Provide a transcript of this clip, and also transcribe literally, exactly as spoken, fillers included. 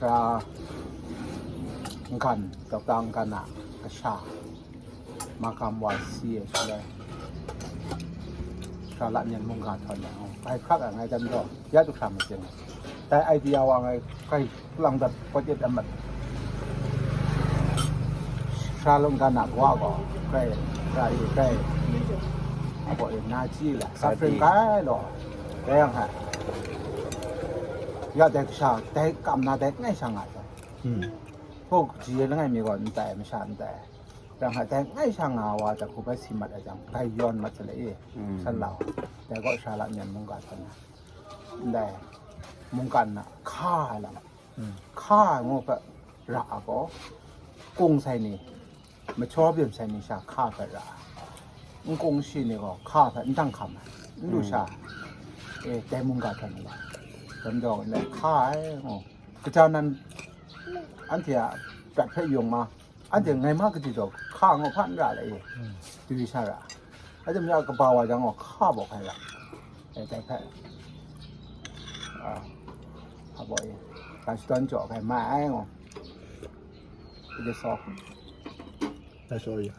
Sara n-gan, dokta n-gan a kasha, makam wa si e shaloi, sara la myen mungga htawn na, bai hkrak ai ngai dan gaw, ya du hkra matsing. Dai idea wa ngai kai lang dat kawt yet amat. Sara lung dan a kawa gaw, kai, ra i kai, a baw i na ji la, suffering kai law, dai yang hai. Ya dai kasha, dai kam na dai ngai sha nga ai. Hpaw kaji langai mi gaw n tai, masha n tai. Yang hta dai ngai sha nga wa, dai hku bai si mat ai jang, dai yawn mat sa le i, san lau. Dai gaw sara la myen mungga htawn na, ndai mungkan na hka ai lam, hka ai ngu hpe ra a gaw, kung sai ni, majaw byin sai ni sha hka hpe ra ai. N kung shi ni gaw hka hpe n dang hkam ai, n lu sha, e, dai mungga htawn na lam, dai majaw ndai hka ai ngu, kaja nan anhte a prat hpe yung ma, anhte ngai ma kaji taw hka ngu hpa n ra le i, dwi sha ra. Anhte mya kaba wa jang gaw hka baw hkai ra, e, dai hpe, a, hpa baw i, ga shadawn jaw hkai mai ai ngu, i de saw. Ai, sorry.